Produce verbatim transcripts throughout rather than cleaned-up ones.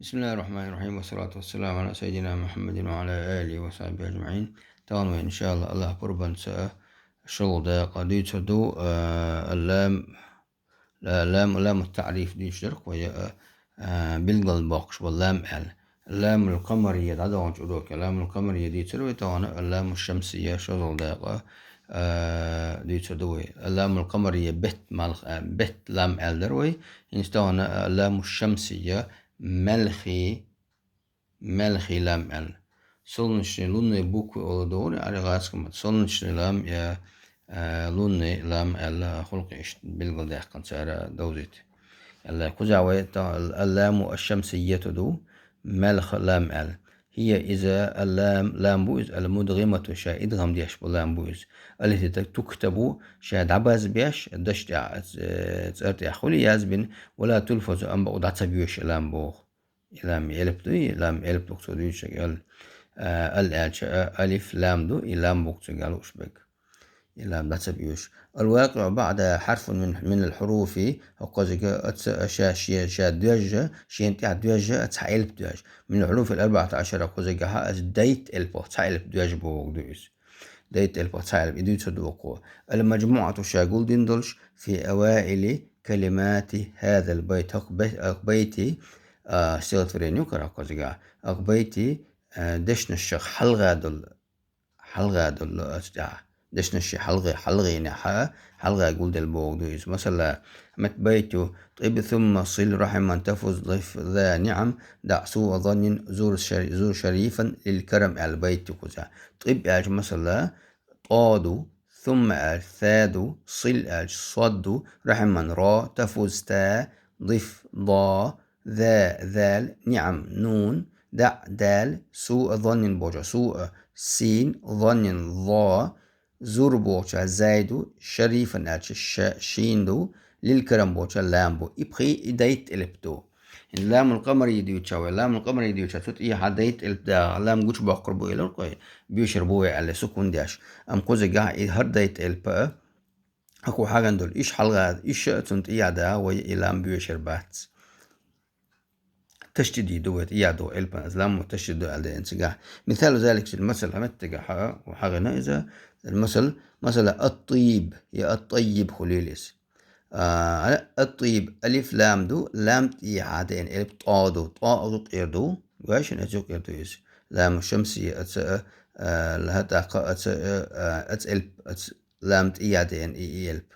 بسم الله الرحمن الرحيم، والصلاة والسلام على سيدنا محمد وعلى آله وصحبه أجمعين. Тахана вай, иншаАллахӀ, АллахӀ пурбанца шолгӀа дакъа дуьйцур ду, а, лам, ла-, лам, ламу таъриф дуьйцуш дерг вай, а, а, билгалбоккхуш бола лам аьлла. Ламул къамария дӀадаханчу уроке ламул къамария дийцар вай тахана, ламу шамсия шозлагӀа дакъа, а, дуьйцур ду вай. Ламул къамария бетта малх, а, бетта лам аьлла дара вай. ХӀинца тахана, а, ламу шамсия маьлхий, маьлхий лам аьлла. Солнечный, лунный буквы ола догӀур, ари гӀаскамат. Солнечный лам я, а, лунный лам аьлла хӀулкъе иштта билгалдаьккхина цара довзийта. Аьлла, кхузахь вай тахана ал-, алламу аш-шамсияту ду, маьлха лам аьлла. ХӀия иза аллам, лам бу иза, ал-мудгӀимату, ша идгӀам деш бу лам бу иза. Аллати туктабу, ша дӀабазбеш, даш тӀехь, э, цӀар тӀехь хуьлу язбина, вала тулфазу, амма бакъ дӀа ца боьшу лам боху. И лам элп ду, и лам элп бу цо дуьйцург аьлла. А, ал аьлча, а, алиф лам ду, и лам бу цо галуш бег. И лам дӀа ца боьшу. Ал-вакъиъу баъда хьарфун мин, минал хьуруфи, хӀокхузига аца ша, ше, ша доьжжа, шен тӀехь доьжжа, аца хьа элп доьжжа. Минал хьуруфил арбаъата ашара, хӀокхузигахьа аца дайт элпах цхьа элп доьжжа боху ду иза. Дайт элпах цхьа элп, и дуьйцур ду оцо. Ал-маджмуъату, ша гулдина долуш, фи аваили калимати хазал байт, хӀокху бай-, хӀокху байти, а, стихотворени ю кара хӀокхузигахь. ХӀокху байти, а, дешнашах хьалха долу, хьалха долу аца тӀехь. Дешнаш ши хьалхе, хьалхийна хьа, хьалха гулделла боху ду иза. Масала, мет байт ю: «Тиб сумма сил рахьиман тафуз диф за ниӀам, даъ суъа заннин зур шар-, зур шарифан лил карам», аьлла байт ю кхуза. Тиб аьлча, масала, тӀо ду, сумма аьлча, са ду, сил аьлча, сод ду, рахьиман, ро, тафуз, та, диф, до, за, зал, ниӀам, нун, даъ, дал, суъа, заннин бохуча, суъа, син, заннин, зо, зур бохуча, зай ду, шарифан аьлча, ша, шин ду, лил карам бохуча, лам бу. И пхи, и дайт элп ду. ХӀинца ламул къамарий дуьйцуча вай, ламул къамарий дуьйцуча, цу тӀехьа дайт элп да, лам гучубоккхур бу элира кхой, боьшур бу вай аьлла, сукун деш. Амма кхузигахь и хӀара дайт элп а, хӀокхо хьаган долу, иш хьалха, иш а цунна тӀехьа да, вай и лам боьшур бац. Ташдид ду вай, тӀехьа ду элпан, иза ламо ташдид ду аьлла деана цигахь. Мисалу залик, шин масал хьаметтигахь хьа-, хьагана иза, масал, масала, ат-таййиб, я ат-таййиб хуьлийла иза. А, ат-таййиб, алиф лам ду, лам тӀехьа деана элп тӀо ду, тӀо а юкъера ду, гой шуна, аца юкъера ду иза. Ламу шамсия аца, а, лахьа тӀаккха аца, а, аца элп, аца лам тӀехьа деана и, и элп.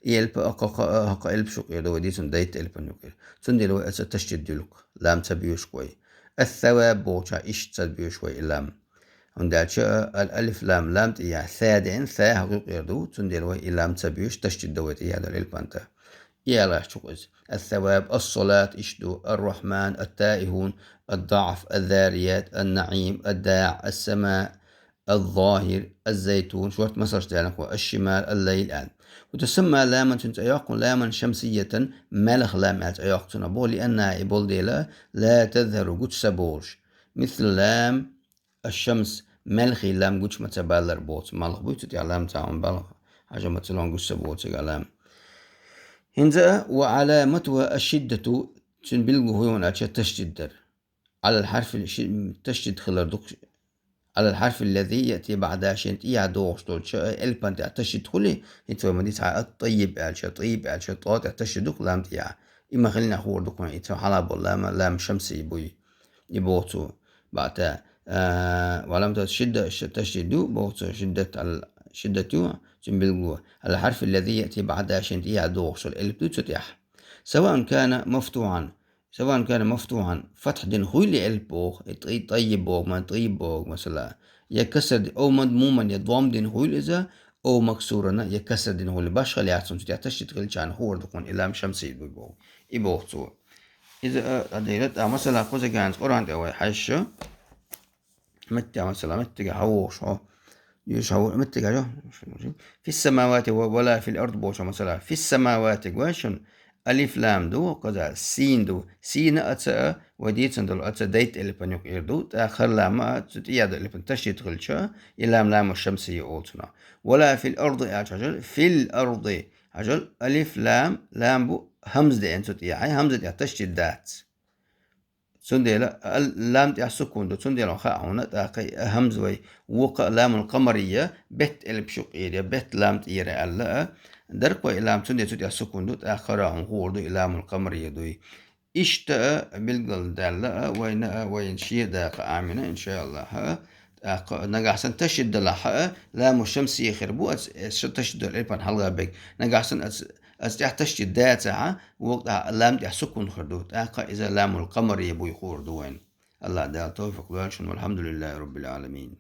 И элп а, кхо, кхо, а, кхо элп шуьйра ду вай дийцина дайт элпан юкъера. Цундела вай аца ташдид дуьллу, лам ца боьшу вай. Ас-саваб бохуча иштта ца боьшу вай и лам. ХӀунда аьлча, а, ал-, алиф лам, лам тӀехьа са деана, са хьа юкъера ду, цундела вай и лам ца боьшу, ташдид ду вай тӀехьа долу элпан тӀа. И аьлла чу иза. Ас-саваб, ас-салат иштта ду, ар-рахьман, ат-таихун, ад-даъф, аз-зарият, ан-наъим, ад-даъ, ас-сама, аз-захир, аз-зайтун, шорта масалш даьлла кхо, аш-шимал, ал-лайл аьлла. Ва тусамма ламан, цуьнан цӀе йоккху, ламан шамсиятан, маьлха лам аьлла цӀе йоккху цунах боху, лианнаха и болу дела, ла тазхару, гучу ца болуш. Мисла лам аш-шамс, маьлхий лам гучу ма ца баллар боцу, малх буй цу тӀехь лам ца хьуна балха, хьажа ма ца лун гучу ца болу цигахь лам. ХӀинца а, ва аламатуха аш-шиддату, цуьнан билгало хӀун ю аьлча ташдид дара. Алал хьарфи ши-, ташдид хилар дукха. Алал хьарфи ллази яъти баъда, шен тӀехьа догӀуш долчу элпан тӀехь ташдид хуьлий, хӀинца вай ма дийцахьа, ат-таййиб аьлча, таййиб аьлча, тӀо тӀехь ташдид ду-кх лам тӀехьа. И ма хилина хуур ду-кх вайн, и цу хьалха болу лама, лам шамсий буй. И боху цо, баъда, а, ва аламату шидда, ш-, ташдид ю, боху цо, шиддат ал-, шиддат ю, цуьнан билгало. Алал хьарфи ллази яъти баъда, шен тӀехьа догӀуш долу элп ду цу тӀехь. Саваан кана мафтухьан, Саваан кана мафтухьан, фатхь дина хуьлий элп боху, и тӀай-, тӀаййиб боху, ма тӀаййиб боху, масала. Я касра ди-, ов мадмуман, я дом дина хуьлий иза, ов максурана, я касра дина хуьлий. Башхалла яц цунна, цу тӀехь ташдид хилчахьана хуур ду-кх вайн, и лам шамсий буй боху. И боху цо. Иза, а, а, дера, а, масала, кхуза ганца Къуръан тӀе вай хьаьжча, меттигахь, масала, меттигахь хьан вогӀуш хьо? Юьш хьан во-, меттигахь хьо? Фиссамавати ва, вала фил ард бохуча, масала, фиссамавати гой шуна, алиф лам ду, кхуза син ду. Сина аца а, вай дийцина долу аца дайт элпан юкъера ду, тӀаккха хӀара лама а, цу тӀехьа долу элпан ташдид хилча, и лам ламу шамсия олу цунах. Вала фил арди аьлча хьажал, фил арди. Хьажал, алиф лам, лам бу, хьамза деана цу тӀехьа, хьамза тӀехь ташдид дац. Цундела ал-, лам тӀехь сукун ду, цундела хаа хьуна, тӀаккха и а хӀамза вай, вукха ламул къамария, бетта элп шукъ ира, бетта лам тӀера аьлла а, даркъой лам цундела цу тӀехь сукун ду, тӀаккха хӀара хьуна хуур ду, и ламул къамария дуй. Иштта а билгал даьлла а, вайна а, вайна шен дакъа Ӏамина, иншааллахӀ. ТӀаккха нагахь санна ташдид далахь а, ламу шамсия хир бу, ац, э, ша ташдид дала элпан хьалха бег. Нагахь санна ац, ац тӀехь ташдид дацахь а, вокъа тӀа лам тӀехь сукун хир ду. ТӀаккха иза ламул къамария буй хуур ду вайн. АллахӀ Дала тавфикъ лойла шуна, валхьамдулиллахӀи раббил Ӏаламин.